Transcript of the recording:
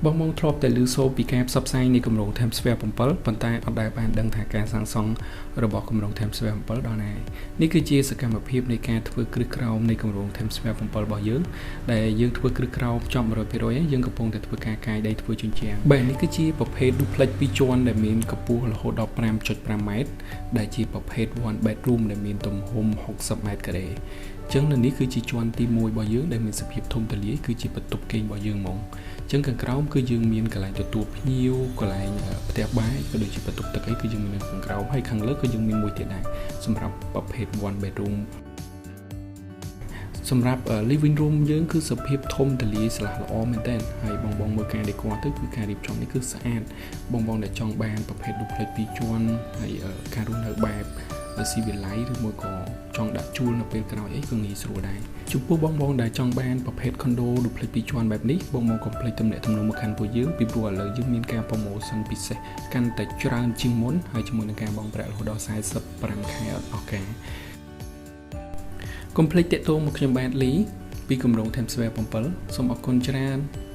បងបងធ្លាប់តែឮសូរពីការផ្សព្វផ្សាយនៃគម្រោង Times Square 7ប៉ុន្តែអត់ដែលបានដឹងថាការសាងសង់របស់គម្រោង Times Square 7ដល់ណានេះគឺជាសកម្មភាពនៃការធ្វើគ្រឹះក្រោមនៃគម្រោង Times Square 7របស់យើងដែលយើងធ្វើគ្រឹះក្រោមចប់100%ហើយយើងកំពុងតែធ្វើការកាយដីធ្វើជញ្ជាំងបាទនេះគឺជាប្រភេទ duplex 2ជាន់ដែលមានកម្ពស់រហូតដល់5.5ម៉ែត្រដែលជាប្រភេទ one bedroom ដែលមានទំហំ60ម៉ែត្រការ៉េចឹងនៅនេះគឺជាជាន់ទី1របស់យើងដែលមានសភាពធំទូលាយគឺជាបន្ទប់គេងរបស់យើងហ្មងចឹងខាងក្រោមគឺយើងមានកន្លែងទទួលភ្ញៀវកន្លែងផ្ទះបាយក៏ដូចជាបន្ទប់ទឹកអីគឺយើងមាននៅខាងក្រោមហើយខាងលើក៏យើងមានមួយទៀតដែរសម្រាប់ប្រភេទ one bedroom សម្រាប់ living room យើងគឺសភាពធំទូលាយស្រឡះល្អមែនទែនហើយបងបងមើលការ decor ទៅគឺការរៀបចំនេះគឺស្អាតបងបងដែលចង់បានប្រភេទ duplex ពីរជាន់ហើយការរស់នៅបែបស៊ីវិល័យឬមួយក៏ចង់ដាក់ជួលនៅពេលក្រោយអីក៏ងាយស្រួលដែរចំពោះបងបងដែលចង់បានប្រភេទ condo duplex ពីរជាន់បែបនេះបងបងកុំភ្លេចទំនាក់ទំនងមកកាន់ពួកយើងពីព្រោះឥឡូវយើងមានការ promotion ពិសេសកាន់តែច្រើនជាងមុនហើយជាមួយនឹងការបង់ប្រាក់រហូតដល់45ខែអត់អស់ការកុំភ្លេចតាក់ទងមកខ្ញុំបាទលីពីគម្រោង Times Square 7សូមអរគុណច្រើន។